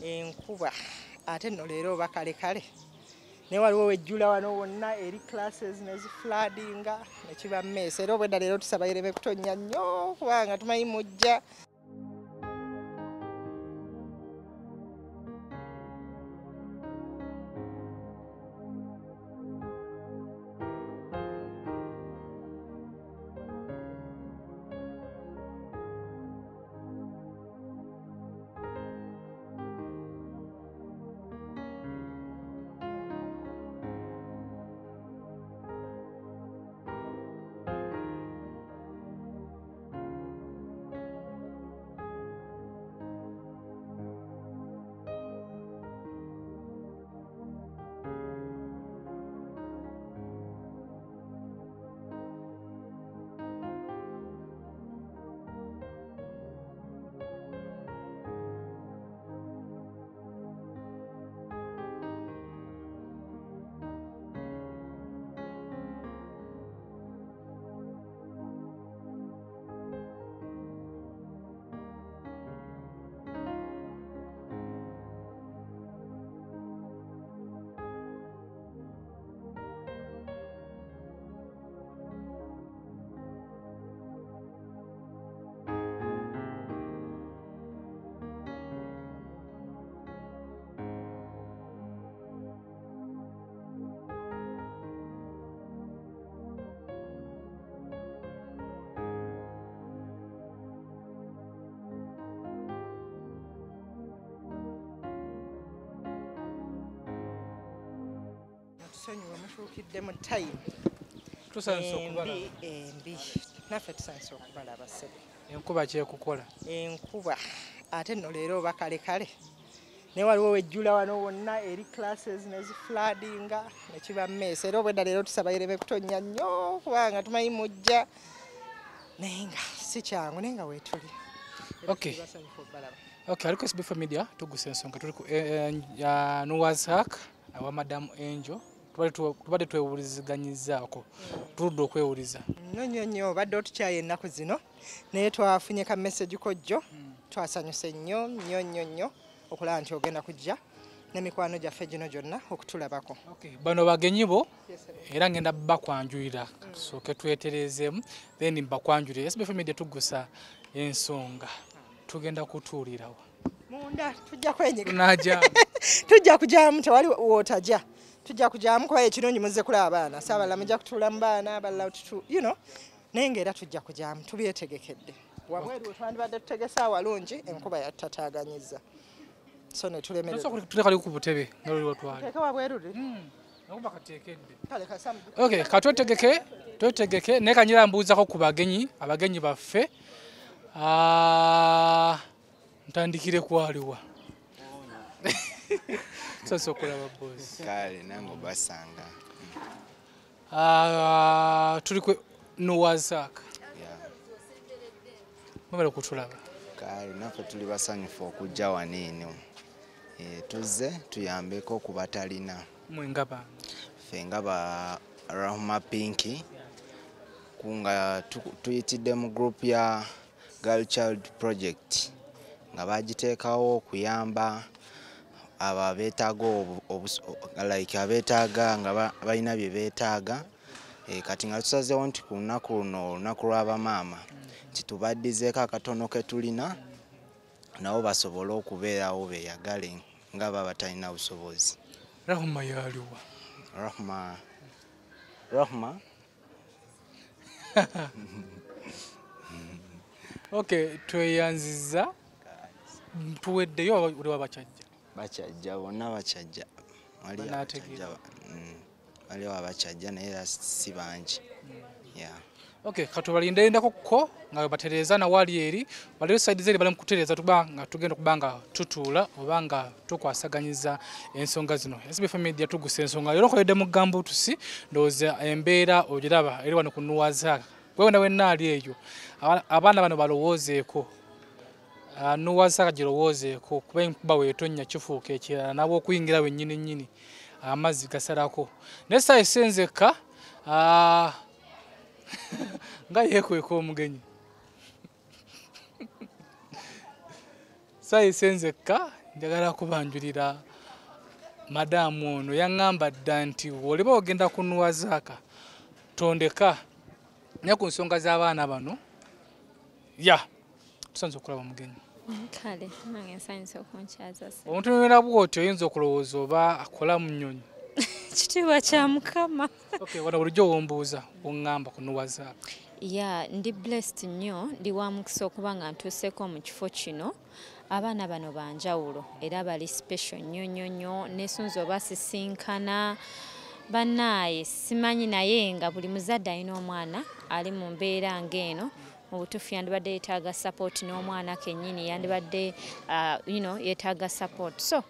Enkuba ate nno leero oba kale kale naye waliwo wejjula wano wonna eri classes nezifladinga nekiba mmeesi era obwedda leero tusaba ereme kutonnya nnyo kubanga tumanyi mujja. Tusonyiwe mutuukidde mu time. Tusanyuse okubalaba. Embi naffe tusanyuse okubalaba ssebo. Enkuba kyekukola. Enkuba ate nno leero oba kale kale naye waliwo wejjula wano wonna eri classes nezifladinga nekiba mmeesi era obwedda leero tusaba ereme kutonnya nnyo kubanga tumanyi mujja naye nga si kyangu naye nga weetuli. Okay. Okay, aliko SB4 Media tugusa ensonga tuli ku Noah's Ark awa Madam Angel tubadde twewuliziganyizaako tuludde okwewuliza nnyo nnyo nnyo obadde otukyaye ennaku zino naye twafunye ka message kojjo twasanyuse nnyo nnyo nnyo nnyo okulaba nti ogenda kujja n'emikwano gyaffe gino gyonna okutulabako. Okay, bano bagenyi bo era ngenda bakwanjulira tusooke twetereezeemu then mbakwanjulire. SB4 Media tugusa ensonga tugenda kutuulirawa munda tujja kwenyika tujja kujaamu tewali wootajja tujja kujaamu kuba ekirungi muzze kulaba abaana si abalala mujja kutuula mu baana abalala you know naye ng'era tujja kujaamu tubyetegekedde wabweru twandibadde tutegese awalungi enkuba yatataaganyizza so ne tulemererwa tuleka ku butebe nga luli watwali teeka wabweru luli nakuba kateekedde. Okay, katwetegeke twetegeke naye kanyira mbuuzako ku bagenyi abagenyi baffe. Ntandikire kwaliwa. Sasa okulaba boss. Kale nango basanga. Tuli ku Noah's Ark. Yeah. Mwebale kutulaba. Kale naffe tuli basanyufu okujja wano eno. Tuzze tuyambeko ku batalina. Mwe nga ba? Ffe nga ba Rahma Pinky kunga tuyitidde mu group ya Girl Child Project nga bagiteekawo okuyamba abo abeetaaga like abeetaaga nga balina bye beetaaga. Kati nga tusazeewo nti ku lunaku luno olunaku lw'abamaama nti tubaddizeeko akatono ke tulina nabo basobole okubeerawo beeyagale nga baba batalina busobozi. Rahma yaliwa? Rahma Rahma Okay, tweyanziza tuweddeyo oli wabachajja. Bachajja bonna bachajja. Waliwo abachajja naye era si bangi. Yeah. Okay, katubalindendako ko nga batereeza na wali eri waliwo side zeri bali mu kutereeza tuba nga tugenda kubanga tutuula oba nga tukwasaganyiza ensonga zino. SB4 Media tugusa ensonga leero koyedde mu gambutusi ndowooza embeera ogiraba eri wano ku Noah's Ark. Gwe wena wenna ali eyo abaana bano balowoozeeko Noah's Ark girowoozeeko kuba enkuba weetonnya kifuuka ekirala nabo okuyingira wennyini nnyini amazzi gasalako. Naye ssaawa esenzeka nga yeekweka omugenyi. Ssaawa esenzeka Njagala kubanjulira madamu ono yaŋŋamba dda nti oliba ogenda kunuwa zaaka tondeka naye ku nsonga z'abaana bano ya tusanze okulaba omugenyi. Kale nange nsanyuse okunkyaza. Omutumira bw'otyo oyinza okulowooza oba akola mu nnyonyi. Kitiibwa kya Mukama. Okay, wano bulijjo wombuuza oŋŋamba kunuwa zaaka. Ya, ndi blessed nnyo, ndi wa mukisa okuba nga ntuuseeko mu kifo kino. Abaana bano banjawulo era bali special nnyo nnyo nnyo, nesunze obasisinkana bannaaye simanyi, naye nga buli muzadde alina omwana ali mu mbeera ng'eno mu butuufu yandibadde yeetaaga support, n'omwana kennyini yandibadde you know, yeetaaga support. So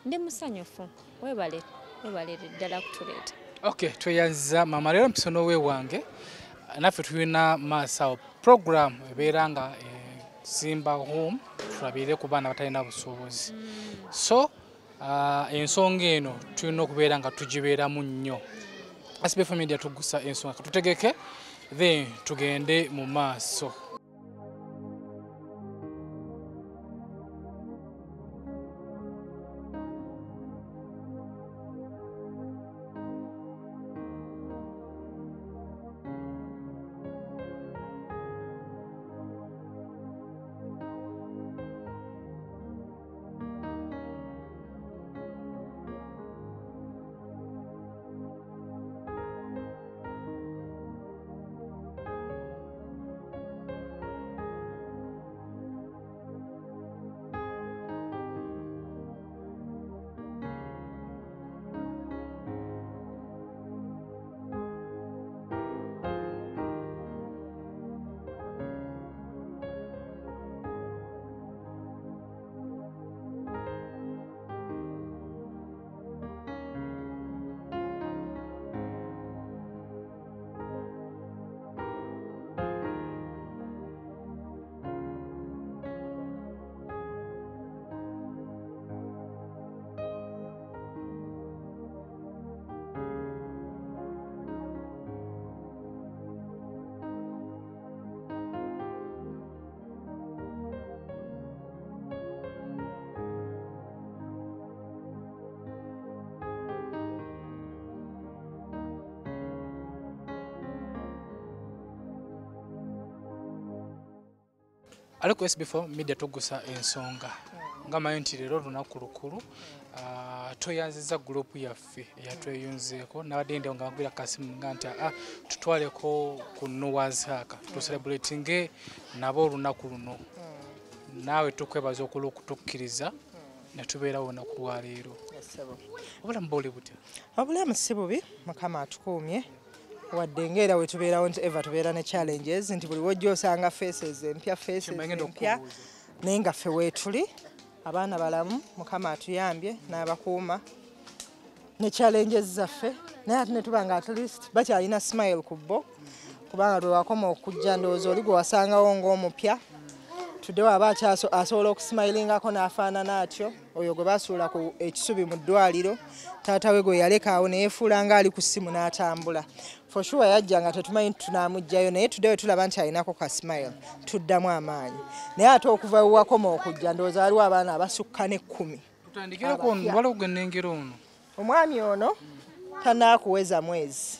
ndi musanyufu, weebale weebalire ddala kutuleeta. Okay, tweyanziza mama. Leero mpisa n'owe wange naffe tulina maaso awo program ebeera nga Simba Home, tulabire ku baana batalina busobozi. So ensonga eno tulina okubeera nga tugibeeramu nnyo. SB4 Media tugusa ensonga, tutegeke then tugende mu maaso. Ali ku SB4 Media tugusa ensonga nga manyi nti leero lunaku lukulu. Tweyanziza group yaffe eyatweyunzeeko, nabadde ndi nga nkubira kasimu nga nti tutwaleko ku Noah's Ark tucelebratinge nabo olunaku luno. Naawe tukwebaza okutukkiriza ne tubeerawo olunaku lwaleero. Obulamu bw'oli butya? Obulamu si bubi, Mukama atukuumye. Wadde ng'era we tubeerawo nti eva tubeera ne challenges nti buli wojja osanga faces empya, faces empya, naye nga ffe weetuli abaana balamu, Mukama atuyambye n'abakuuma ne challenges zaffe, naye ate ne tuba nga at least bakyalina smile ku bo, kubanga lwe wakoma okujja ndowooza oli gwe wasangawo ng'omupya tudde waba asobola okusimilingako n'afaanana atyo. Oyo gwe basuula ku ekisubi mu ddwaliro, taata we gwe yaleka awo ne yeefuula ng'ali ku ssimu n'atambula. For sure yajja nga tetumanyi tunaamuggyayo, naye tudde we tulaba nti alinako ka smile tuddamu amaanyi. Naye ate okuva we wakoma okujja ndowooza waliwo abaana abasukka n'ekkumi. Tutandikireko ono, waliwo gwe nnengera ono. Omwami ono tanaakuweza mwezi.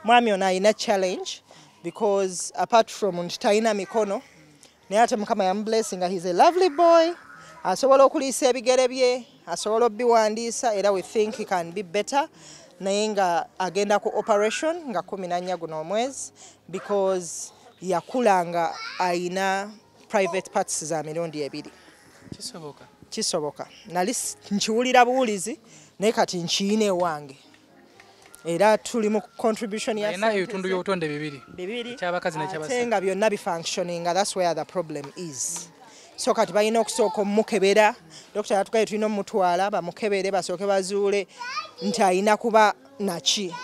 Mwami ono alina challenge because apart from nti talina mikono, naye ate Mukama yamublessinga, he's a lovely boy. Asobola okuliisa ebigere bye, asobola obbiwandiisa, era we think he can be better. Naye nga agenda ku operation nga 14 guno omwezi because yakula nga ayina private parts za mirundi ebiri. Kisoboka? Kisoboka. Nali nkiwulira buwulizi naye kati nkiina ewange. Era tuli mu contribution ya Alina ebitundu by'obutonde bibiri. Bibiri. Eky'abakazi n'eky'abasajja. Ate nga byonna bifunctioninga, that's where the problem is. So kati balina okusooka omukebera, dokita yatugambye tulina omutwala bamukebere basooke bazuule nti alina kuba naki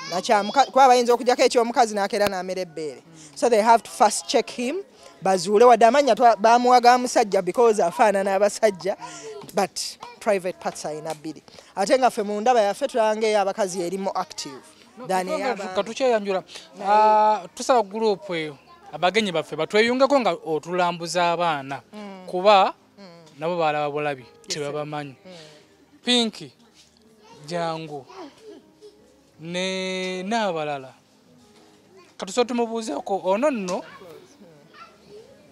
kuba bayinza okuggyako ekyomukazi n'akeera n'amera ebbeere. So they have to first check him bazuule, wadde amannya bamuwa ga musajja because afaanana abasajja, but private parts alina bbiri. Ate nga ffe mu ndaba yaffe tulaba ey'abakazi erimu active than ey'abaami. Katukyeyanjula tusaba group eyo abagenyi baffe batweyungeko nga otulambuza abaana kuba Nabo balaba bulabi tebabamanyi. Pinky jangu ne n'abalala katusobola tumubuuzeeko ono nno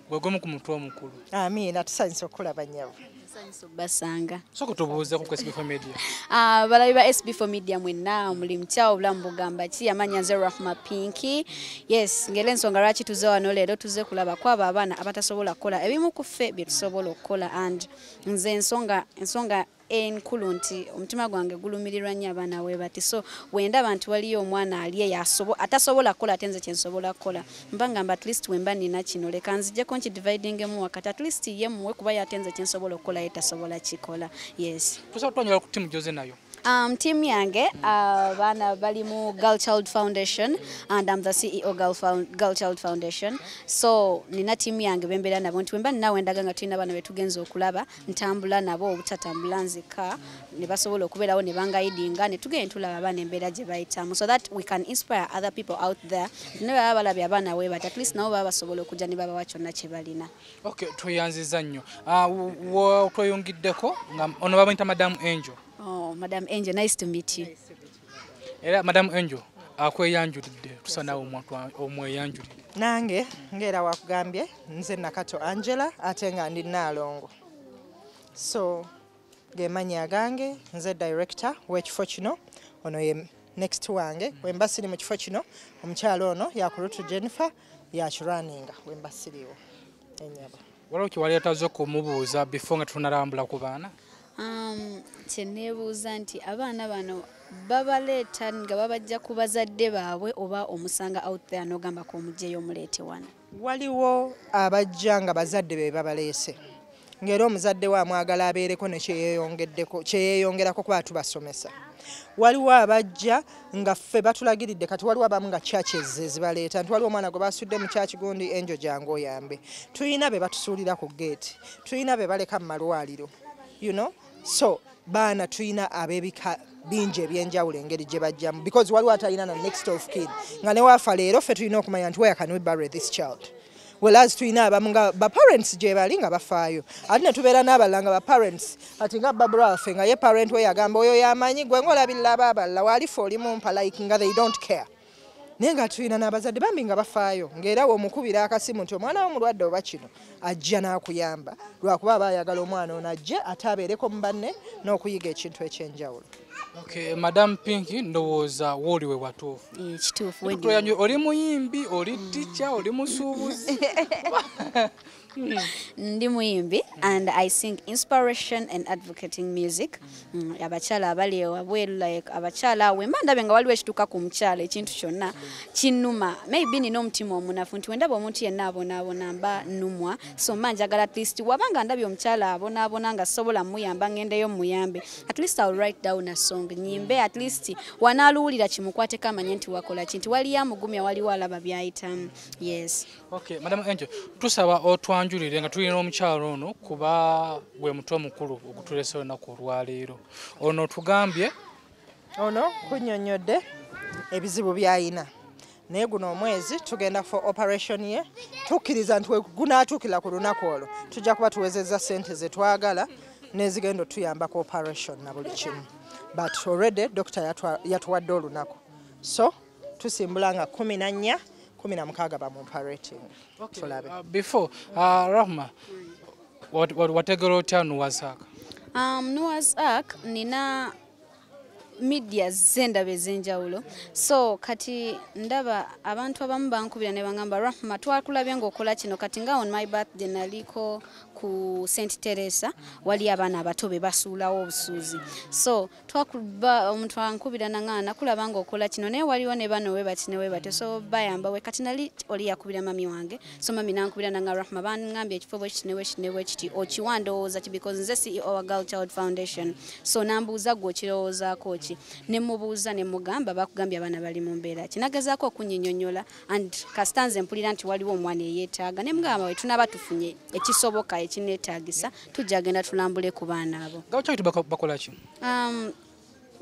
gwe ku mutwe omukulu. Amiina, tusanyuse okulaba nnyabo. Tusanyuse obbasanga. Sooka tubuuzeeko ku SB4 Media. Abalabi ba SB4 Media mwenna muli mutya, obulamu bugamba ki? Amanya nze Rahma Pinky. Yes, ng'era ensonga lwaki tuze wano leero, tuze kulaba kwabo abaana abatasobola kukola ebimu ku ffe bye tusobola okukola. And nze ensonga enkulu nti omutima gwange gulumirirwa nnyo abaana we bati. So wendaba nti waliyo omwana ali eyo atasobola kukola ate nze kye nsobola kukola, mba ngamba at least wemba nina kino leka nzijjeko nkidividingemu wakati, at least ye muwe kuba ye ate nze kye nsobola okukola ye tasobola kikola. Yes. Tusobola twanyula ku ttiimu gy'oze nayo? Team yange abaana bali mu Girl Child Foundation and I'm the CEO Girl Child Foundation. So nina team yange bembeera nabo nti wemba nina wendaga nga tulina abaana betugenza okulaba, ntambula nabo obutatambula nzeka ne basobola okubeerawo ne bangayidinga ne tugenda tulaba abaana embeera gye bayitamu, so that we can inspire other people out there. Ne baba balabye abaana we bati, at least nabo baba basobola okujja ne babawa kyonna kye balina. Okay, tweyanzizza nnyo. Tweyongiddeko nga ono bamuyita Madam Angel. Oh, Madam Angel, nice to meet you. Era Madam Angel akweyanjulidde, tusa naawe omweyanjulidde. Nange ng'era wakugambye nze Nakato Angela ate nga ndi Nnaalongo. So ge mannya agange, nze director w'ekifo kino, ono ye next wange. Wemba siri mu kifo kino, omukyala ono yakulutu Jennifer yakirwaninga wemba siriwo. Ennyabo. Waliwo kye wali otaze okumubuuza before nga tunalambula ku baana? Kye neebuuza nti abaana bano babaleeta nga babajja ku bazadde baabwe oba omusanga out there n'ogamba ko omuggyeyo omuleete wano? Waliwo abajja nga bazadde be babaleese, ng'era omuzadde we amwagala abeereko ne kyeyeyongerako kuba tubasomesa. Waliwo abajja nga ffe batulagiridde, kati waliwo abamu nga churches ezibaleeta nti waliwo omwana gwe basudde mu church gundi, Angel jangu oyambe. Tulina be batusuulira ku gate, tulina be baleka mu malwaliro, you know. So baana tulina ab'ebika bingi ebyenjawulo engeri gye bajjamu, because waliwo atalina na next of kin nga ne waafa leero ffe tulina okumanya nti where can we bury this child. Whereas tulina abamu nga ba parents gye bali nga bafaayo, ate ne tubeera n'abalala nga ba parents ati nga babra waffe nga ye parent we yagamba oyo yamanyi gwe ng'olabirira abalala walifa oli mumpa, like nga they don't care. Naye nga tulina n'abazadde bambi nga bafaayo, ng'era w'omukubira akasimu nti omwana wo mulwadde oba kino, ajja n'akuyamba lwakuba aba ayagala omwana ono ajje ate abeereko mu banne n'okuyiga ekintu ekyenjawulo. Okay, Madam Pinky, ndowooza wooli we watuufu. Kituufu. Oli muyimbi, oli teacher, oli musuubuzi? Ndi muyimbi and I sing inspiration and advocating music. Abakyala abali wabweru, like abakyala wemba ndabe nga waliwo ekituuka ku mukyala ekintu kyonna kinnuma. Maybe nina omutima omunafu nti wendaba omuntu yenna abonaabona mba nnumwa. So mba njagala at least wabanga ndabye omukyala abonaabona nga sobola muyamba ngendeyo muyambe. At least I'll write down a song nyimbe, at least wanaaluwulira kimukwateko amanye nti wakola ki, nti waliyo amugumya, waliwo alaba byayitamu. Yes. Okay, Madam Angel, tusaba otwanjulire nga tulina omukyalo ono kuba gwe mutwe omukulu ogutulese olunaku olwaleero. Ono tugambye ono kunnyonnyodde ebizibu by'ayina, naye guno omwezi tugenda for operation ye, tukkiriza nti gunaatuukira ku lunaku olwo tujja kuba tuwezezza ssente ze twagala n'ezigenda otuyamba ku operation na buli kimu. But already doctor yatuwadde olunaku, so tusimbula nga 14 16 bamu operating. Okay, before Rahma, wategera otya Noah's Ark? Noah's Ark nina media zendaba ez'enjawulo. So kati ndaba abantu abamu bankubira ne bangamba Rahma twakulabye ng'okola kino, kati nga on my birthday naliko ku St Teresa, wali abaana abato be basuulawo obusuuzi. So twakuba omuntu ankubira nangana nakulaba ng'okola kino, naye waliwo ne bano we bati ne we batyo, so bayamba we. Kati nali oli yakubira mami wange, so mami nankubira nanga Rahma bangambye ekifo bwe kiti ne we kiti ne we kiti okiwa ndowooza ki, because nze CEO wa Girl Child Foundation. So nambuuza gwe okirowoozaako ki, ne mubuuza ne mugamba bakugambye abaana bali mu mbeera ki, nagezaako okunyinyonnyola and kasita nze mpulira nti waliwo omwana eyeetaaga ne mugamba we tunaaba tufunye ekisoboka ekineetaagisa tujja genda tulambule ku baana abo. Girl Child bakola ki?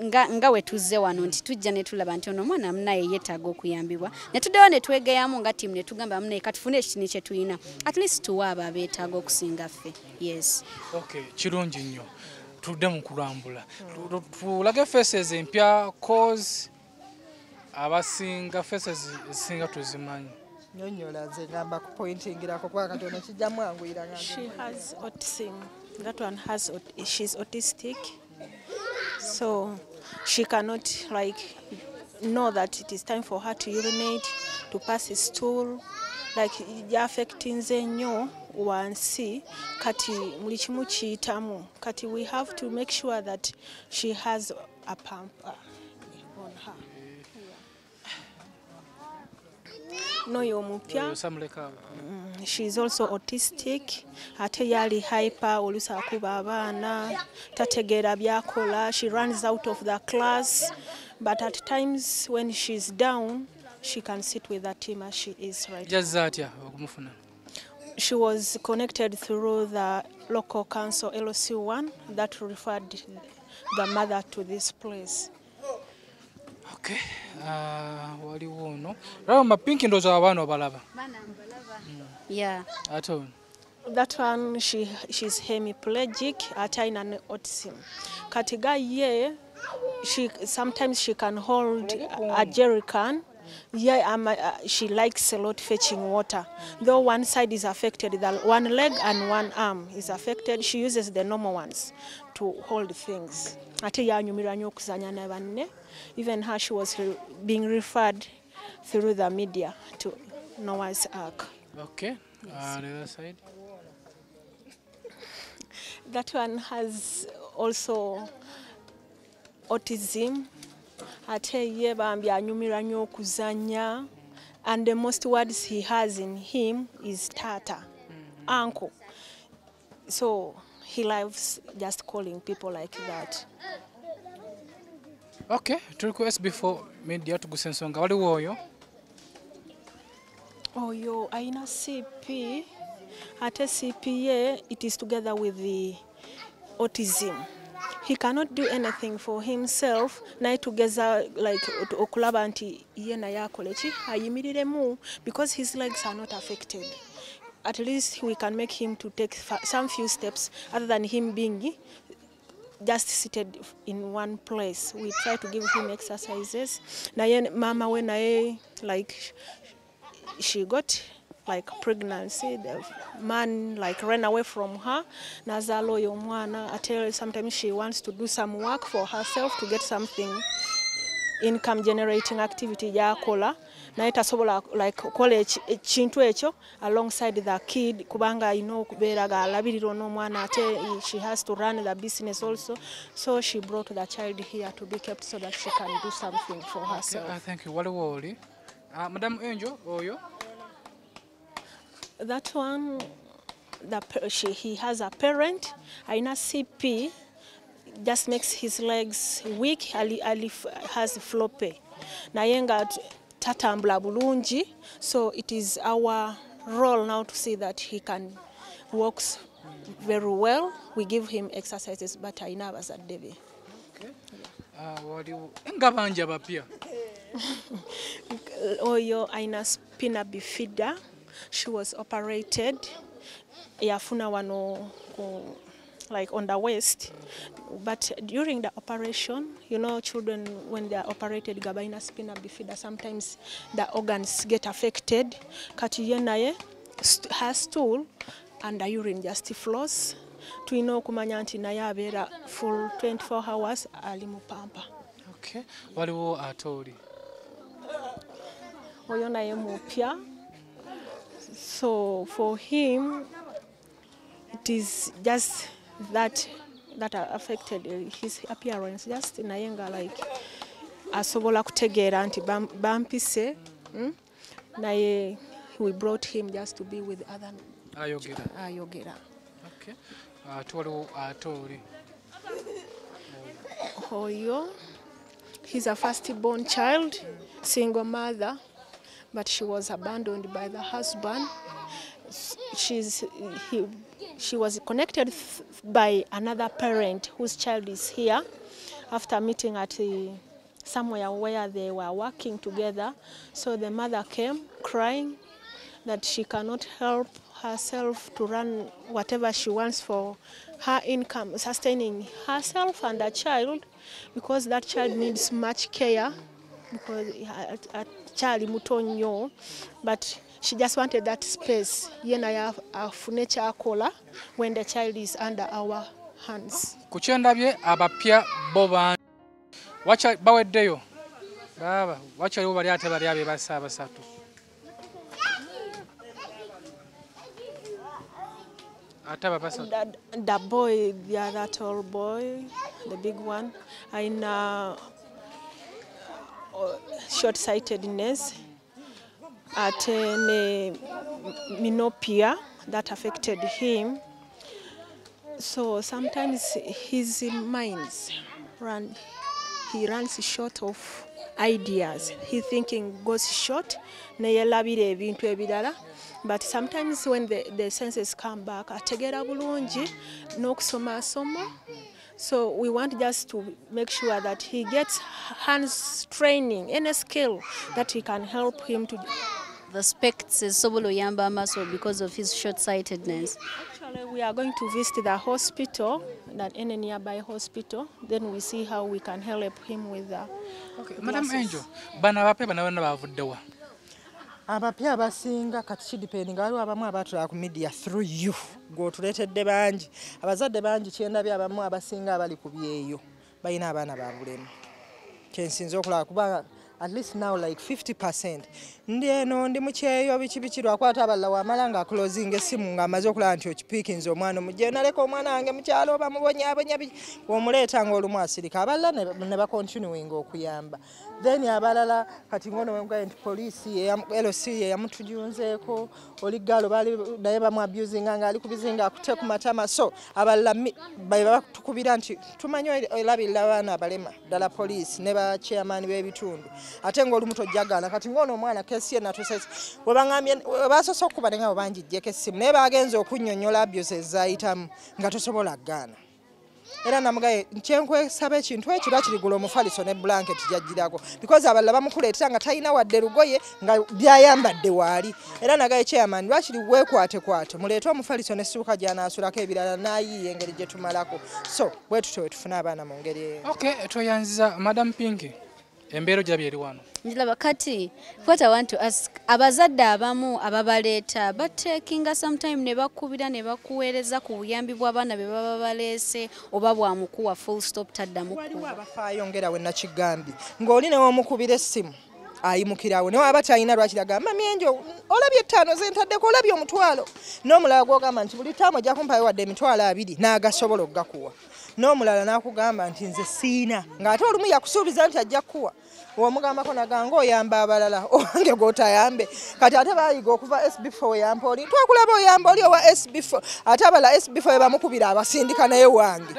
Nga we tuzze wano nti tujja ne tulaba nti ono omwana munaye yeetaaga okuyambibwa, ne tuddayo ne twegeyamu nga ttiimu ne tugamba munaye katufune ekitini kye tulina, at least tuwe abo abeetaaga okusinga ffe. Yes. Okay, kirungi nnyo. Tudde mu kulambula, tulage faces empya, cause abasinga faces ezisinga tuzimanyi. Nyonyola, nze ngamba kupointingirako kuba katono kijja mwanguyira nga She has autism. That one she's autistic, so she cannot like know that it is time for her to urinate, to pass his stool. Like affectinze nnyo wansi, kati buli kimu kiyitamu. Kati we have to make sure that she has a pamper on her. N'oyo omupya. Oyo Samuleka. She is also autistic, ate yali hyper, oluusi akuba abaana, tategeera byakola. She runs out of the class, but at times when she's down, she can sit with the team as she is right. Jazza atya okumufuna? She was connected through the local council LC1 that referred the mother to this place. Okay. Waliwo ono Rama Pinki, ndowooza abaana obalaba. Yeah. Ate ono? That one, she's hemiplegic, ate alina ne autism. Kati ga ye, she sometimes she can hold a jerrycan. Yeah, she likes a lot fetching water. Though one side is affected, the one leg and one arm is affected, she uses the normal ones to hold things. Ate yanyumirwa nnyo okuzannya ne banne. Even her, she was being referred through the media to Noah's Ark. Okay. The other side. That one has also autism. Ate ye bambi anyumirwa nnyo okuzannya, and the most words he has in him is tata, uncle. So he loves just calling people like that. Okay, tuli ku SB4 Media tugusa ensonga. Waliwo oyo? Oyo ayina CP, ate CP ye it is together with the autism. He cannot do anything for himself, naye tugeza like okulaba nti ye naye akole ki, ayimiriremu, because his legs are not affected. At least we can make him to take some few steps other than him being just seated in one place. We try to give him exercises. Naye mama we naye like she got like pregnancy, the man like ran away from her. N'azaala oyo omwana. Ate sometimes she wants to do some work for herself to get something, income generating activity gy'akola, naye tasobola like kukola ekintu ekyo alongside the kid, kubanga alina okubeera ng'alabirira on'omwana, ate she has to run the business also. So she brought the child here to be kept so that she can do something for herself. Okay, thank you. Waliwo oli? Madam Angel oyo? That one, he has a parent, alina CP, just makes his legs weak, ali has floppy. Naye nga tatambula bulungi, so it is our role now to see that he can walk very well. We give him exercises, but alina abazadde be. Okay. Waliwo nga bangi abapya. Oyo alina spina bifida. She was operated. Yafuna wano like on the waist, but during the operation, you know, children when they are operated gabaina spina bifida, sometimes the organs get affected. Kati ye naye her stool and the urine just flows. Tulina okumanya nti naye abeera full 24 hours ali mu pamper. Okay. Waliwo ate oli? Oyo naye mupya. So for him, it is just that affected his appearance. Just naye nga like asobola kutegeera nti bampise, naye we brought him just to be with other. Ayogera. Ayogera. Okay. Ate waliwo ate oli? Oyo, he's a firstborn child, single mother, but she was abandoned by the husband. She was connected by another parent whose child is here. after meeting at somewhere where they were working together. So the mother came crying that she cannot help herself to run whatever she wants for her income, sustaining herself and her child, because that child needs much care, because akyali muto nnyo, but she just wanted that space ye naye afune kyakola when the child is under our hands. Ku kyendabye abapya bo bangi baweddeyo baba wakyaliwo bali ate bali abeebasa abasatu ate abasatu. The boy, the other tall boy, the big one, alina short-sightedness ate ne myopia that affected him. So sometimes his minds run, he runs short of ideas. His thinking goes short, neyelabira ebintu ebirala. But sometimes when the senses come back, ategeera bulungi n'okusoma asoma. So we want just to make sure that he gets hands training, any skill that he can help him to. The specs ezisobola oyamba amaaso because of his short-sightedness. Actually, we are going to visit the hospital, that any nearby hospital. Then we see how we can help him with the Okay, Madam Angel, bano abapya bano bonna bavudde wa? Abapya abasinga kati kidependinga, waliwo abamu abatulaba ku media through you gw'otuleetedde bangi, abazadde bangi kyendabye abamu abasinga abali ku byeyo balina abaana ba bulemu, kyensinza okulaba kubanga at least now like 50% ndi eno ndi mu kyeyo biki biki lwakwata abalala wamala nga closing essimu ng'amaze okulaba nti okipiikinze omwana omugye naleka omwana wange mu kyalo bamubonyaabonya omuleeta ng'olumu asirika, abalala ne bacontinuinga okuyamba. Then abalala kati ngono wengaye nti poliisi LC yeyamutujunzeeko oli galo bali naye bamu abusinga ng'ali ku bizinga akutte ku matama. So abalala batukubira nti tumanyi olabirira abaana abalema ddala poliisi ne ba chairman b'ebitundu, ate ng'olumu tojjagaana. Kati ng'ono omwana kesi ye natuuse webangambye webasoose okukuba ne nga bwe essimu naye bagenze okunnyonnyola abuse ezaayitamu nga tosobola kugaana. Era namugaye nkyenkwesaba ekintu ekyo lwakirigula omufaliso ne blanket gyajjirako, because abalala bamukuleetera nga talina wadde lugoye nga byayambadde waali. Era nagaye chairman lwakiri weekwatekwate muleete omufaliso n'essuuka gy'anaasulako ebirala n'ayiiya engeri gye tumalako. So bwe tutyo wetufuna abaana mu ngeri eyo. Okay, tweyanziza Madam Pinky. Embeera ogirabye eri wano? Njiraba kati what I want to ask, abazadde abamu ababaleeta batekinga sometime ne bakubira ne bakuweereza ku buyambi bw'abaana be baba baleese oba bwamukuwa full stop taddamu? Waliwo abafaayo ngera we nakigambye ng'oli ne womukubira essimu ayimukirawo naye waba talina lwakiraga mami Enjo olabye 5 zentaddeko olabye 500, n'omulala gw'ogamba nti buli ttaamu ojja kumpayo wadde 20,000 n'agasobola okugakuwa, n'omulala n'akugamba nti nze siina ng'ate olumu yakusuubiza nti ajja kukuwa, womugambako naganga oyamba abalala owange gw'otayambe. Kati ate bayiga okuva SB4 oyamba oli twakulaba oyamba oli owa SB4, ate abalala SB4 bamukubira abasindika naye wange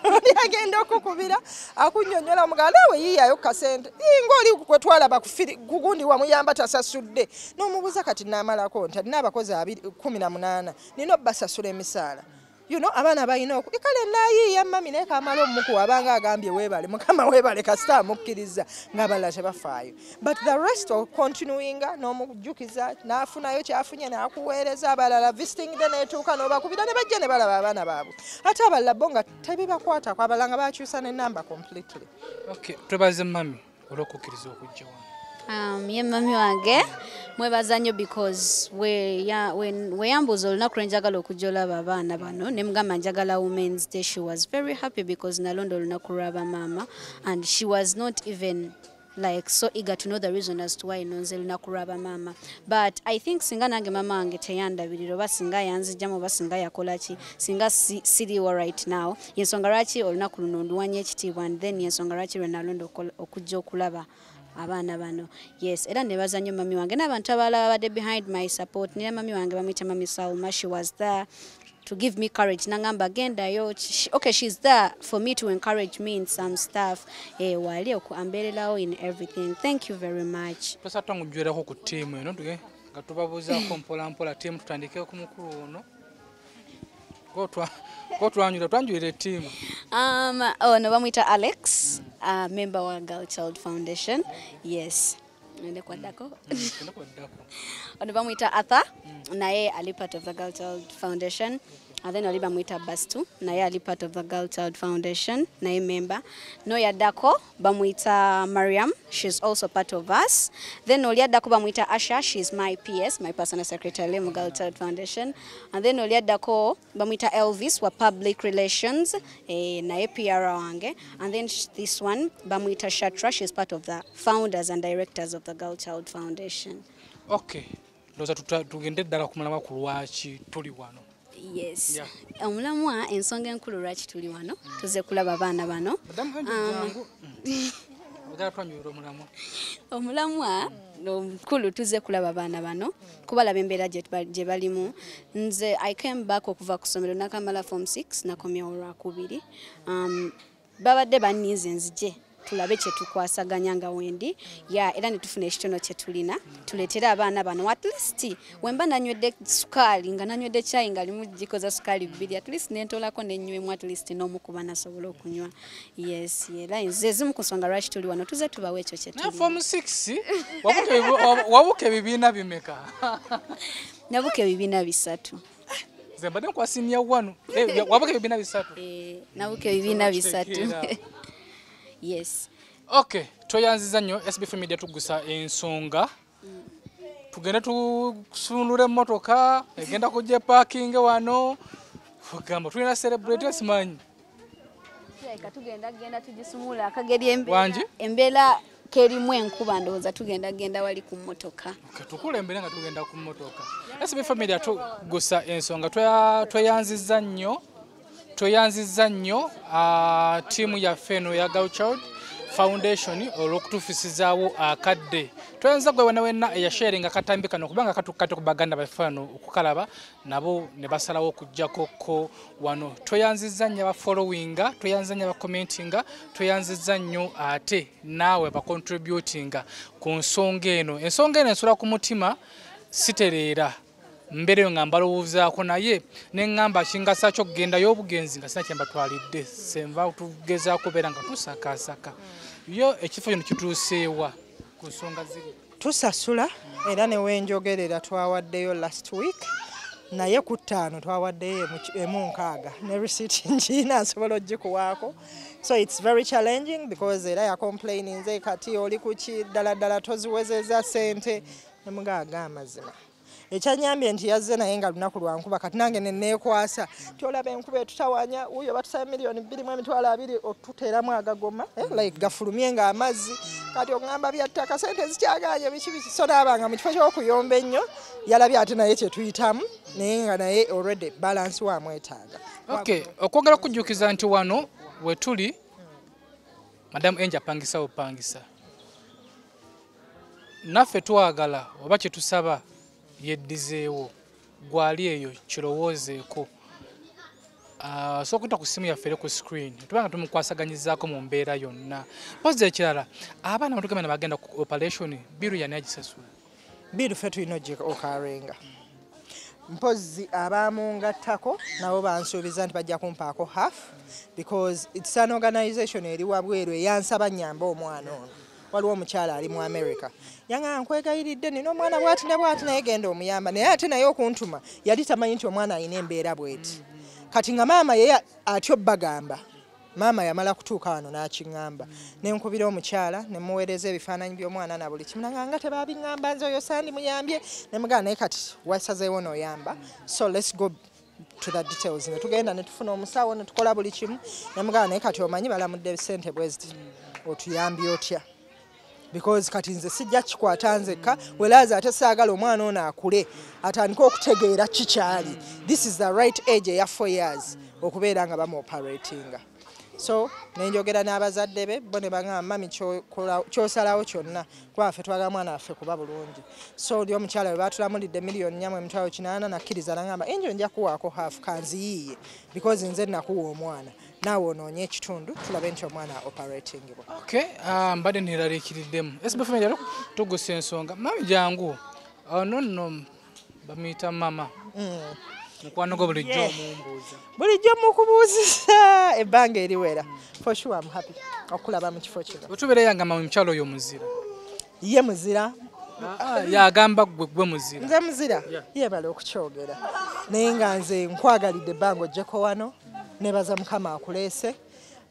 oli agenda okukubira akunnyonnyola omuganda we yiiyayo kasente ng'oli kwe twalaba kugundi wamuyamba tasasudde n'omubuuza kati naamalako nti alina abakozi 18 nina obbasasula emisaala. You know, abaana balina kale naayiiya mami naye kamala omukuwa abanga agambye weebale mukama weebale kasita amukkiriza ng'abalala tebafaayo. But the rest of continuinga n'omujjukiza n'afunayo kyafunye n'akuweereza abalala visiting day n'etuuka n'obakubira ne bajja ne balaba abaana baabwe, ate abalala bo nga tebibakwatako, abalala nga bakyusa n'ennamba completely. Okay, twebaze mami olw'okukkiriza okujja wano. Ye mami wange mwebaza nnyo because weyambuuza olunaku lwe njagala okujja olaba abaana bano ne mugamba njagala Women's Day, she was very happy because nalonda olunaku lw'abamaama and she was not even like so eager to know the reason as to why nonze lunaku lw'abamaama. But I think singa nange mama wange teyandabirira oba singa yanzijjamu oba singa yakola ki singa siriwo right now, yensonga lwaki olunaku luno nduwanya ekitiibwa and then yensonga lwaki lwe nalonda okujja okulaba abaana bano. Yes, era nebaza nnyo mami wange n'abantu abalala babadde behind my support. Nina mami wange bamuyita Mami Salma, she was there to give me courage. Nangamba gendayo, okay, she's there for me to encourage me in some stuff. Wali okuambererawo in everything. Thank you very much. Tosatwa ngujwerako ku team eno tuge nga tubabuuzaako mpola mpola team tutandike ku mukulu ono. Ko twanjulira ettiimu. Ono bamuyita Alex, member wa Girl Child Foundation. Yes. Nende kwaddako. Ono bamuyita Arthur, naye ali part of the Girl Child Foundation. And then oli bamuyita Bastu, naye ali part of the Girl Child Foundation, naye member. No yaddako bamuyita Mariam, she's also part of us. Then oli yaddako bamuyita Asha, she's my PS, my personal secretary mu Girl Child Foundation. And then oli yaddako bamuyita Elvis wa public relations, naye PR wange. And then this one bamuyita Shatra, she's part of the founders and directors of the Girl Child Foundation. Okay. Ndowooza tugende ddala ku mulamwa ku lwaki tuli wano. Yes. Omulamwa ensonga enkulu lwaki tuli wano, tuze kulaba abaana bano. Omulamwa omukulu tuze kulaba abaana bano, kubalaba embeera gye balimu. Nze I came back okuva ku ssomero nakamala form 6 nakomyawo lwakubiri. Babadde banninze nzije tulabe kye tukwasaganya nga wendi ya era ne tufuna ekitono kye tulina tuleetere abaana bano. At least wemba nanywedde sukaali nga nanywedde caayi nga limu jjiko za sukaali 2, at least nentolako nenywemu at least n'omukuba nasobola okunywa. Yes, era nze ezimu ku nsonga lwaki tuli wano tuze tubawe ekyo kye tulina. Form 6 wabuka ebibiina bimeka? Nabuka ebibiina 3. Nze mbadde nkwasimya wano. Wabuka ebibiina 3? Nabuka ebibiina 3. Yes. Okay, tweyanziza nnyo SB Media tugusa ensonga. Tugende tusunule emmotoka egenda kujja parking wano. Kugamba tulina celebrate simanyi. Kirabika tugenda genda tugisumula akageri embeera kerimu enkuba ndowooza tugenda genda wali ku mmotoka. Okay, tukulembere nga tugenda ku mmotoka. SB Media tugusa ensonga tweyanziza nnyo. Tweyanziza nnyo ttiimu yaffe eno ya Girl Child Foundation olw'okutufisizaawo akadde. Tweyanziza gwe wena wenna eyasharinga akatambi kano kubanga katukkate ku baganda baffe wano okukalaba nabo ne basalawo okuggyako ko wano. Tweyanziza nnyo abafollowinga, tweyanziza nnyo abakommentinga, tweyanziza nnyo ate naawe abacontributinga ku nsonga eno. Ensonga eno ensula ku mutima sitereera. Mbeereyo nga mbalowoozaako naye ne ŋŋamba kingasa kyo okugendayo obugenzi nga sina kye mbatwalidde. Senva tugezaako okubeera nga tusakaasaka. Yo ekifo kino kituuseewa ku nsonga ziri? Tusasula era ne wenjogerera twawaddeyo last week naye ku 5 twawaddeyo 60 ne receipt ngiina nsobola ogikuwaako. So it's very challenging because era ya complaininze kati oli kuki ddala ddala toziwezeza ssente ne mugaaga amazima. Ekyanyambye nti yazze naye nga lunaku lwa nkuba kati nange ne neekwasa nti olaba enkuba etutawanya wuuyo batusaba 2,020 000 otuteeramu agagoma like gafulumye ng'amazzi kati oŋŋamba bya ttaka ssente zikyagaanye biki biki. So naabanga mu kifo ky'okuyomba ennyo yalabye ate naye kye tuyitamu naye nga naye already balance wamwetaaga. Okay, okwongera okujjukiza nti wano we tuli Madam Angel apangisa opangisa. Naffe twagala oba kye tusaba yeddizeewo gwali eyo kirowoozeeko. So okuyita ku ssimu yaffe eri ku screen tubanga tumukwasaganyizaako mu mbeera yonna. Mpozzi ekirala abaana batugamba ne bagenda ku operation biru yani agisasula. Biru ffe tulina okarenga. Mpozzi abaamungattako nabo bansuubiza nti bajja kumpaako half because it's an organization eri wabweru eyansaba nnyambe omwana ono. Waliwo omukyala ali mu America. Yangamba nkwegayiridde nina omwana bw'ati ne bw'ati naye genda omuyamba naye ate naye okuntuma yali tamanyi nti omwana alina embeera bw'eti. Kati nga maama ye atyo bagamba. Maama yamala kutuuka wano n'akiŋŋamba. Ne nkubira omukyala ne muweereza ebifaananyi by'omwana na buli kimu nanga tebabiŋŋamba nze oyo sandi muyambye ne mugamba naye kati wasazeewo n'oyamba. So let's go to the details. Ne tugenda ne tufuna omusawo ne tukola buli kimu ne mugamba naye kati omanyi balamudde ssente bwe ziti otuyambye otya? Because kati nze sijja kikwata nzekka weraza ate saagala omwana ono akule atandike okutegeera kikyali. This is the right age eya 4 years okubeera nga bamuoperatinga. So nenjogera n'abazadde be bo ne baŋŋamba mami ky'osalawo kyonna kuba ffe twagala mwana waffe kuba bulungi. So oli omukyala bwe baatulamulidde 4,800,000 nakkiriza n'aŋŋamba Angel nja kuwaako half kanziyiiye because nze nakuwa omwana naawe onoonye ekitundu tulabe nti omwana operatingibwa. Okay, mbadde neeraliikiriddemu. SB Media tugusa ensonga. Mami jangu ono nno bamuyita mama. Mukwano gwo bulijjo omumbuuza. Bulijjo mukubuuzisa ebbanga eriwera. For sure I'm happy okulaba mu kifo kino. Otubeera yangamba omukyalo oyo muzira. Ye muzira. Yagamba gwe muzira. Nze muzira. Yeebale okukyogera. Naye nga nze nkwagalidde ebbanga ojjeko wano, nebaza Mukama akuleese.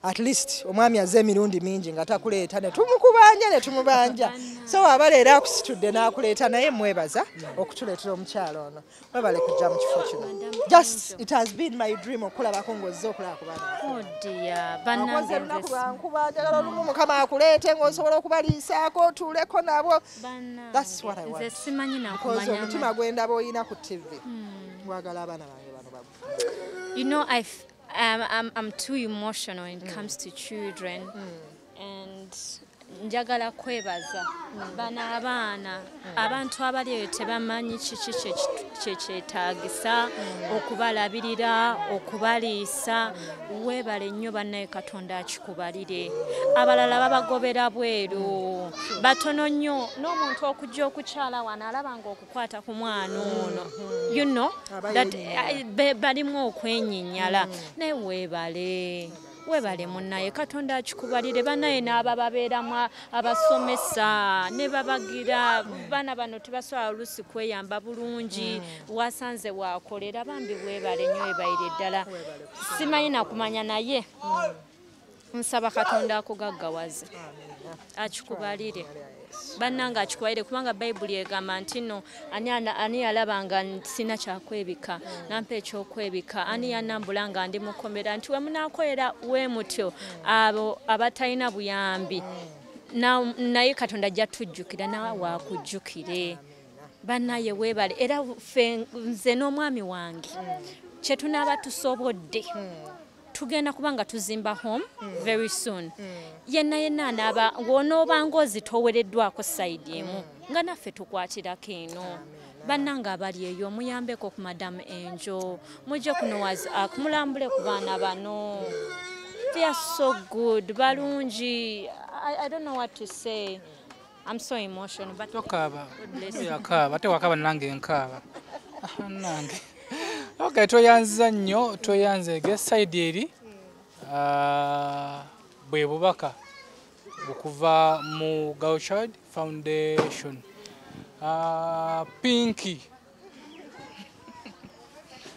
At least omwami azze emirundi mingi nga takuleeta ne tumukubanja ne tumubanja. So aba leero akusitudde n'akuleeta, naye mwebaza okutuleetera omukyalo ono. Mwebale kujja mu kifo kino. Just it has been my dream okulabako ng'ozze okulaba ku baana. Oh dear, bannange olunaku lwankuba njagala olumu Mukama akuleete ng'osobola okubaliisaako otuuleko nabo. That's what I want. Nze simanyi nakumanya. Omutima gwe ndaba oyina ku TV. Ngwagala abaana bange bano babu. You know, I'm too emotional when it comes to children. And njagala kwebaza bana abaana abantu abali eyo tebamanyi kiki kyekyetaagisa okubalabirira, okubaliisa. Weebale nnyo bannaye, Katonda akikubalire. Abalala babagobera bweru batono nnyo, n'omuntu okujja okukyala wano alaba ng'okukwata ku mwana ono, you know that balimu okwenyinyala. Naye weebale, webale munnaye, Katonda akikubalire. Bannaye n'abababeeramu abasomesa ne babagira, baana bano tebasobola oluusi kweyamba bulungi, wasanze wakolera. Bambi weebale nnyo, weebalire ddala. Simanyi nakumanya, naye nsaba Katonda akugaggawaze, akikubalire. Bannange akikubalire, kubanga Bayibuli egamba nti nno ani yalaba nga sina kyakwebika nampa ekyokwebika, ani yanambula nga ndi mukomera, nti we munaakolera we mutyo abo abatalina buyambi, naye Katonda ajja tujjukira, nawe waakujjukire. Bannaye weebale. Era ffe nze n'omwami wange kye tunaaba tusobodde tugenda kubanga tuzimba home very soon. Yenna yenna anaaba ng'onooba ng'ozitoowereddwako sayidi emu, nga naffe tukwatirako eno. Bannange abali eyo muyambeko ku Madam Angel, mujje ku Noah's Ark, mulambule ku baana bano. They are so good, balungi. I don't know what to say. I'm so emotional. But tokaaba. Yakaaba, ate wakaaba nange nkaaba. Nange. Okay, tweyanziza nnyo, tweyanzeege. Side eri bwe bubaka okuva mu Girl Child Foundation. Pinky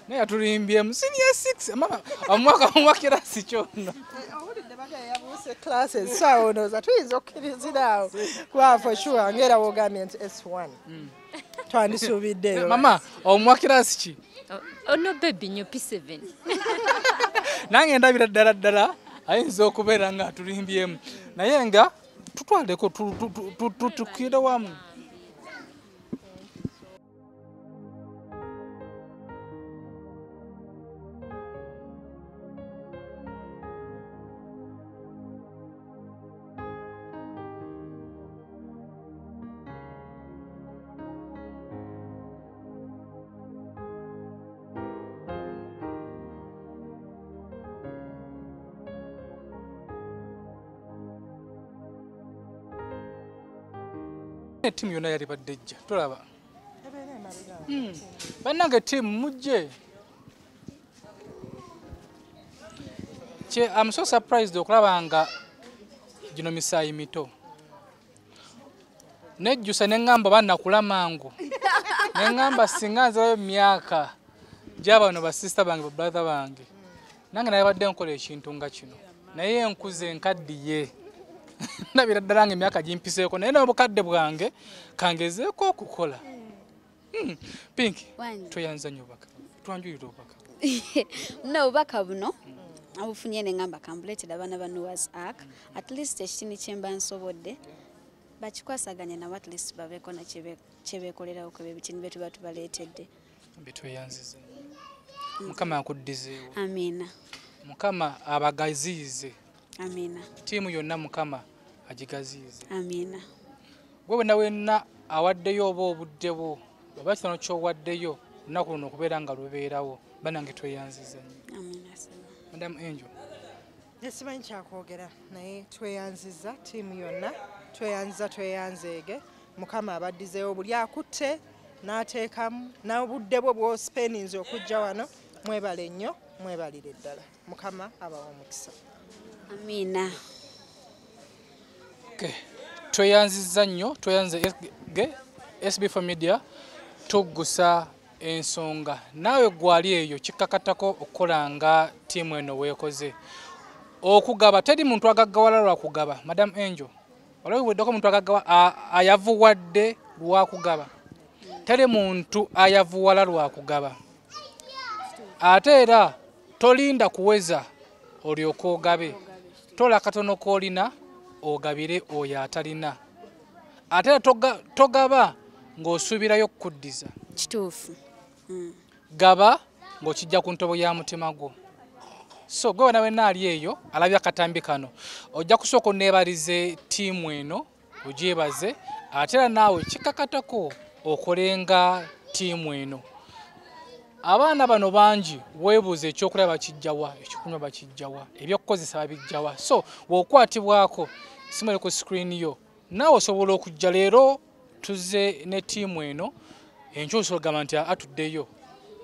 naye atulimbyemu senior 6 mama omwaka omwakirasi kyono. Owulidde bagaya yabuuse classes, so awo ndowooza tuyinza okukkiriziraawo kuba for sure ng'era woogambye nti S1 twandisuubiddeeyo. Mama omwakirasi ki? Ono baby nnyo P7. Nange ndabira ddala ddala ayinza okubeera nga atulimbyemu, naye nga tutwaleko tutukire wamu. Ttiimu yonna yali badde ejja, tolaba. Bannange ttiimu mujje. I'm so surprised okulaba nga gino misaayi mito. Nejjusa ne ŋŋamba bannakula mangu. Ne ŋŋamba singa nzirayo myaka gy'abano basisita bange, babrother bange. Nange naye badde nkola ekintu nga kino. Naye nkuze nkaddiye. Ndabira ddala nga emyaka gimpiseeko, naye n'obukadde bwange kangezeeko okukola. Pinky, tweyanza nnyo obubaka. Twanjulira obubaka. No, obubaka buno abufunye ne ŋŋamba kambuleetera abaana ba Noah's Ark. At least ekitini kye mba nsobodde bakikwasaganye nabo, at least babeeko na kye beekolerawo ku ebyo ebitini bye tuba tubaleetedde. Bitweyanziza. Mukama akuddizeewo. Amiina. Mukama abagaziyize. Amiina. Ttiimu yonna Mukama agigaziyize. Amiina. Gwe wenna wenna awaddeyo oba obudde bwo oba kitono ky'owaddeyo olunaku luno okubeera nga lubeerawo, bannange tweyanziza nnyo. Amiina. Madam Angel. Simanyi kyakwogera, naye tweyanziza ttiimu yonna, tweyanziza tweyanzeege. Mukama abaddizeewo buli akutte n'ateekamu n'obudde bwo bw'ospeninze okujja wano. Mwebale nnyo, mwebalire ddala. Mukama abawa omukisa. Amiina. Okay. Tweyanzizza nnyo, tweyanze SB4 Media tuggusa ensonga. Naawe gwali eyo kikakatako okukola nga ttiimu eno weekoze. Okugaba, teri muntu agaggawala lwa kugaba. Madam Angel, waliwo omuntu agaggawa ayavuwadde lwa kugaba. Teri muntu ayavuwala lwa kugaba. Ate era tolinda kuweza olyoke ogabe. Tola katono k'olina ogabire oyo atalina. Ate era togaba ng'osuubirayo okukuddiza. Kituufu. Gaba ng'okijja ku ntobo ya mutima gwo. So gwe wena wenna ali eyo alabye akatambi kano, ojja kusooka oneebalize ttiimu eno, ogyebaze, ate era naawe kikakatako okolenga ttiimu eno. Abaana bano bangi weebuuza ekyokulya bakijjawa, ekyokunywa bakijjawa, ebyokukozesa babijjawa. So bw'okwatibwako essimu eri ku screen yo, naawe osobola okujja. Leero tuzze ne ttiimu eno, enkya osobola okugamba nti atuddeyo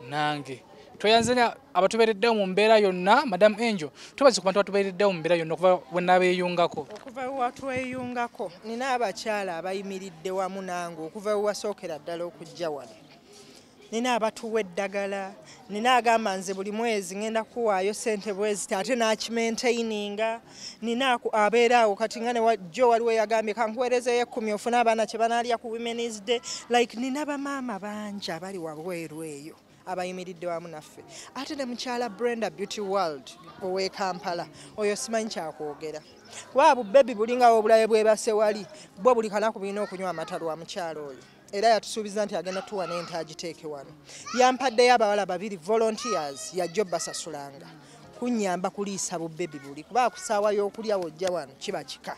nange. Tweyanze abatubeereddewo mu mbeera yonna. Madam Angel, twebaze ku bantu abatubeereddewo mu mbeera yonna okuva we naabeeyungako. Okuva we watweyungako, nina abakyala abayimiridde wamu nange okuva we wasookera ddala okujja wano. Nina abatuwa eddagala, nina agamba nze buli mwezi ngenda kuwaayo ssente bweziti ate n'akimaintaininga. Nina abeera awo kati nga ne jjo waliwo yagambye kankuweerezeeyo 10 ofune abaana kye banaalya ku Women's Day. Like nina bamaama bangi abali wabweru eyo abayimiridde wamu naffe. Ate ne mukyala Brenda Beauty World ow'e Kampala, oyo simanyi kyakwogera. Kuba bubebi bulinga obulabe bwebase wali, bwo buli kanaku bulina okunywa amata lwa mukyala oyo. Era yatusuubiza nti agenda tuwa n'ente agiteeke wano. Yampaddeyo abawala 2 volunteers yajja obbasasulanga kunnyamba kuliisa bubebi buli, kuba ku ssaawa y'okulya w'ojja wano kiba kika.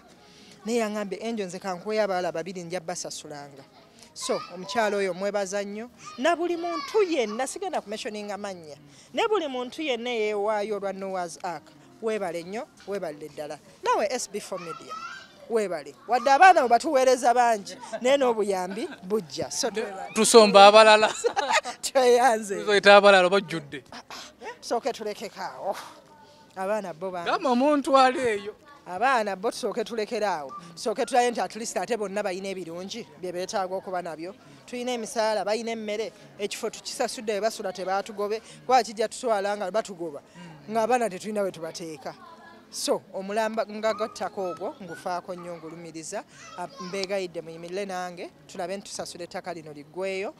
Naye yaŋŋambye Angel nze kankuweyo abawala 2 nja bbasasulanga. So omukyala oyo mwebaza nnyo, na buli muntu yenna, sigenda kumentioninga mannya, ne buli muntu yenna eyeewaayo olwa Noah's Ark, weebale nnyo, weebalire ddala. Naawe SB4 Media weebale, wadde abaana bwe batuweereza bangi naye n'obuyambi bujja. So tusomba abalala, tweyanze, tuzoyita abalala bajjudde. Tusooke tulekekaawo abaana bo bangi. Gamba omuntu ali eyo. Abaana bo tusooke tulekeraawo, tusooke tulabe nti at least ate bonna balina ebirungi bye beetaaga okuba nabyo. Tulina emisaala, balina emmere, ekifo tukisasudde, basula tebaatugobe, kuba kijja tuswala nga batugoba ng'abaana tetulina we tubateeka. So omulamba nga gottako ogwo ngufaako nnyo, ngulumiriza. Mbeegayidde muyimirire nange tulabe nti tusasula ettaka lino liggweeyo.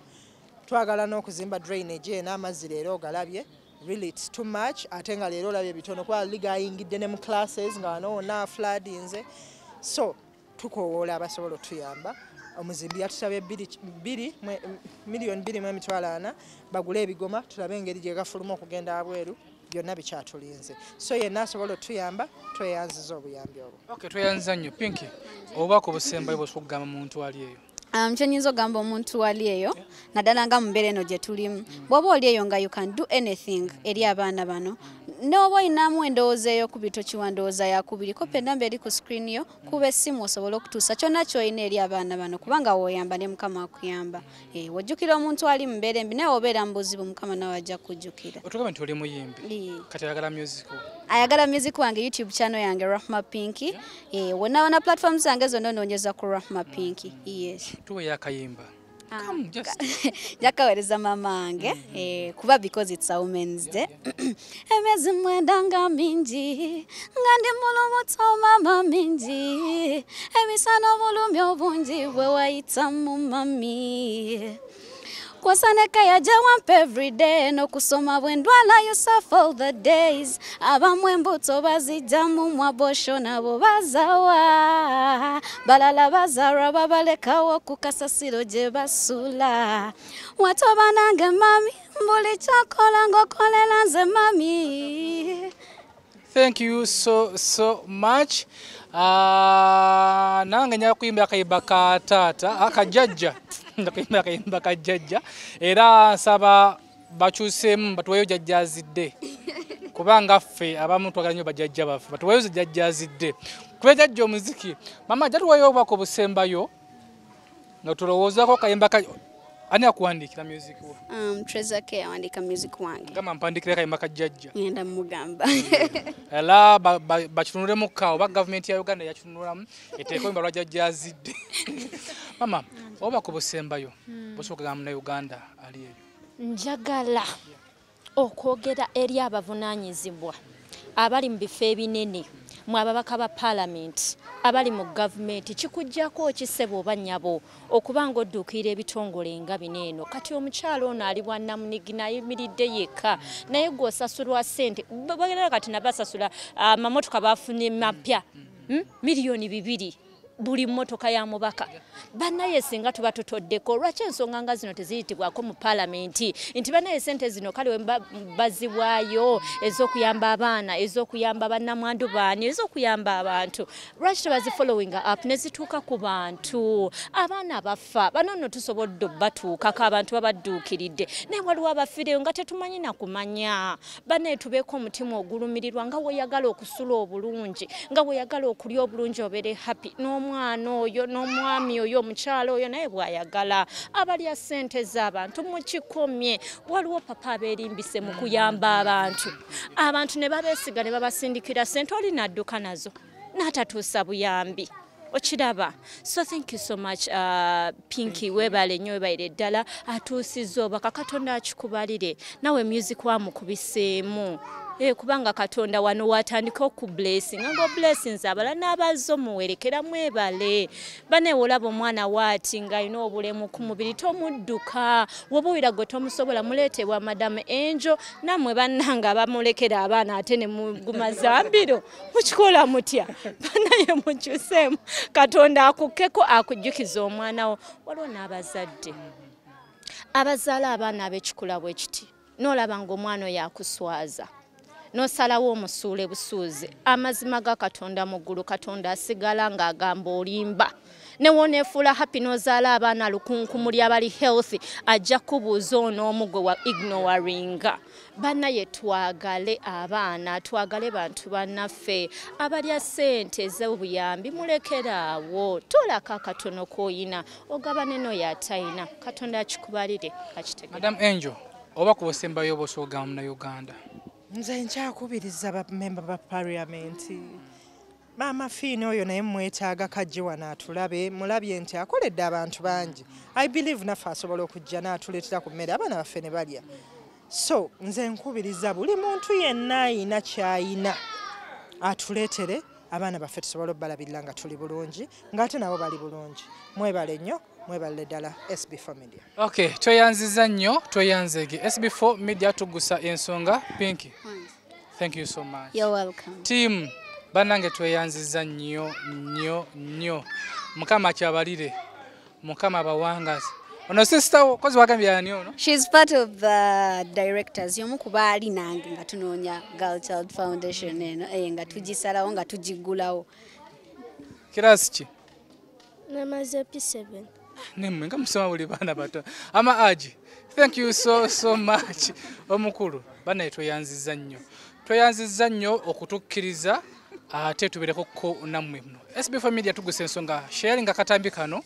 Twagala n'okuzimba drainage eno, amazzi leero ogalabye. Really it's too much, ate nga leero olabye bitono kuba ligayingidde ne mu classes nga wano wonna floodinze. So tukoowoola abasobola otuyamba. Omuzimbi yatusabye 2,240,000 bagule ebigoma tulabe engeri gye gafuluma okugenda abweru. Byonna bikyatulinze. So yenna asobola otuyamba, tweyanziza obuyambi obwo. Okay, tweyanziza nnyo. Pinky, obubaka obusembayo bw'osobola okugamba muntu ali eyo? Kye nnyinza okugamba omuntu ali eyo, naddala nga mu mbeera eno gye tulimu, bw'oba oli eyo nga you can do anything eri abaana bano, n'oba olinamu endowooza ey'okubiri, tokiwa ndowooza yakubiri, kopa enamba eri ku screen yo, kuba essimu osobole okutuusa kyonna ky'olina eri abaana bano, kubanga w'oyamba ne Mukama akuyamba. W'ojjukira omuntu ali mu mbeera embi, naye obeera mu buzibu, Mukama nawe ajja kujjukira. Otugambe nti oli muyimbi, kati ayagala music. Ayagala music wange, YouTube channel yange Rahma Pinky. Wonna wonna platforms zange zonna onoonyeza ku Rahma Pinky. Yes. Tuwe akayimba. Come, just. Jakaweereza mama wange, kuba because it's a women's day. Emyezi 9 nga mingi, nga ndi mu lubuto mama mingi, emisana obulumi obungi bwe wayitamu mami. Kwasaneka yaja wampa everyday, n'okusoma bwe ndwala you suffer all the days. Abamu embuto bazijjamu mu abortion nabo bazawa, balala bazarwa babalekawo ku kasasiro gye basula. Watoba nange mami, buli kyokola ng'okolera nze mami. Thank you so so much. Nange njagala kuyimba akayimba ka taata, akajjajja. Ndakuyimba akayimba ka jjajja. Era nsaba bakyuseemu batuweeyo jjajja azidde. Kubanga ffe abamu twagala nnyo bajjajja baffe, batuweeyo jjajja azidde. Kuba jjajja omuziki, mama ajja tuweeyo obubaka obusembayo nga tulowoozaako akayimba ka Ani akuwandiikira music wo? Treasure K awandiika music wange. Gamba mpandikira kayimba ka jjajja. Ngenda mugamba. Era bakitunulemu ka oba gavumenti ya Uganda yakitunulamu eteeko oluyimba lwa jjajja azidde. Mama, oba ku busembayo busooka gamba Munnayuganda ali eyo. Njagala okwogera eri abavunaanyizibwa abali mu bifo ebinene, mwe ababaka ba paalamenti abali mu gavumenti, kikuggyako okisebo oba nnyabo okuba ng'odduukirira ebitongole nga bino eno. Kati omukyala ono ali bwannamunigina ayimiridde yekka, naye gwe osasulwa ssente. Bagenda kati nabasasula amamotoka bafunye mapya 2,000,000 buli mmotoka ya mubaka. Bannaye singa tuba tutoddeko, lwaki ensonga nga zino teziyitibwako mu paalamenti nti bannaye ssente zino kale bazibwayo ez'okuyamba abaana, ez'okuyamba bannamwandu baani, ez'okuyamba abantu, lwaki tebazifollowinga up ne zituuka ku bantu? Abaana bafa bano nno tusobodde obbatuukako, abantu babadduukiridde, naye waliwo abafiireyo nga tetumanyi na kumanya. Bannaye tubeeko omutima ogulumirirwa, nga weeyagala okusula obulungi, nga weeyagala okulya obulungi, obeere happy n'omwana oyo n'omwami oyo omukyala oyo naye bw'ayagala. Abalya ssente z'abantu mukikomye. Waliwo papa abeerimbise mu kuyamba abantu, abantu ne babeesiga ne babasindikira ssente, oli n'adduka nazo n'atatuusa buyambi. Okiraba? So thank you so much, Pinky, weebale nnyo, weebalire ddala, atuusizza obaka, Katonda akikubalire. Nawe music wamukubiseemu. Kubanga Katonda wano watandika okublessinga, ng'oblessinze abalala n'abazze omuwerekera, mwebale. Banne olaba omwana waati ng'alina obulemu ku mubiri, tomudduka. Woba owulira gwe tomusobola, muleetebwa Madam Angel. Nammwe bannange abamulekera abaana ate ne muguma zambiro, mukikola mutya? Bannaye mukyuseemu, Katonda akukkeko akujjukiza omwana wo. Waliwo n'abazadde abazaala abaana ab'ekikula bwe kiti, n'olaba ng'omwana oyo akuswaza, n'osalawo omusuule busuuzi. Amazima ga Katonda mu ggulu, Katonda asigala ng'agamba olimba. Ne wooneefuula happy n'ozaala abaana lukunkumuli abali healthy, ajja kubuuza ono omu gwe wa ignoringa. Bannaye twagale abaana, twagale bantu bannaffe. Abalya ssente ez'obuyambi mulekeraawo, toolako akatono k'oyina ogabane n'oyo atayina. Katonda akikubalire, akitegere. Madam Angel, oba ku busembayo bw'osooka Munnayuganda? Nze nkyakubiriza bammemba ba paalamenti. Maama Fiina oyo naye mwetaaga kajje wano atulabe, mulabye nti akoledde abantu bangi. I believe naffe asobola okujja n'atuleetera ku mmere abaana baffe ne balya. So nze nkubiriza buli muntu yenna ayina ky'ayina atuleetere abaana baffe tusobole obbalabirira nga tuli bulungi, ng'ate nabo bali bulungi. Mwebale nnyo, mwebalire ddala SB4 Media. Okay, tweyanziza nnyo, tweyanzeege. SB4 Media tugusa ensonga. Pinky, thank you so much. You're welcome. Team, bannange tweyanziza nnyo nnyo nnyo. Mukama akyabalire, Mukama abawangaze. Ono sister wo kozi wagambye ani ono? She's part of the directors. Y'omu ku baali nange nga tunoonya Girl Child Foundation eno, nga tugisalawo nga tugiggulawo. Kirasi ki? Namaze P7. Nemmwe nga musoma buli baana bato. Ama aji, thank you so so much. Omukulu, bannaye tweyanziza nnyo. Tweyanziza nnyo okutukkiriza ate tubeereko ko nammwe muno. SB4 Media tugusa ensonga, sharing akatambi kano,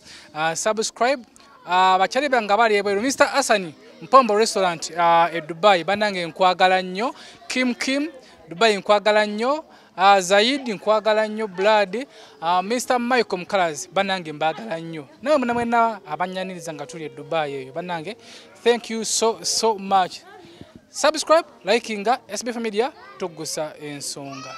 subscribe. Abakyali bange bali ebweru, Mr. Asani Mpombo Restaurant e Dubai, bannange nkwagala nnyo. Kim Kim Dubai nkwagala nnyo. Zaidi nkwagala nnyo. Blood, Mr. Michael Mukalazi, bannange mbaagala nnyo. Nawe mwenna mwenna abanyaniriza nga tuli e Dubai eyo, bannange thank you so so much. Subscribe, likinga SB4 Media tugusa ensonga.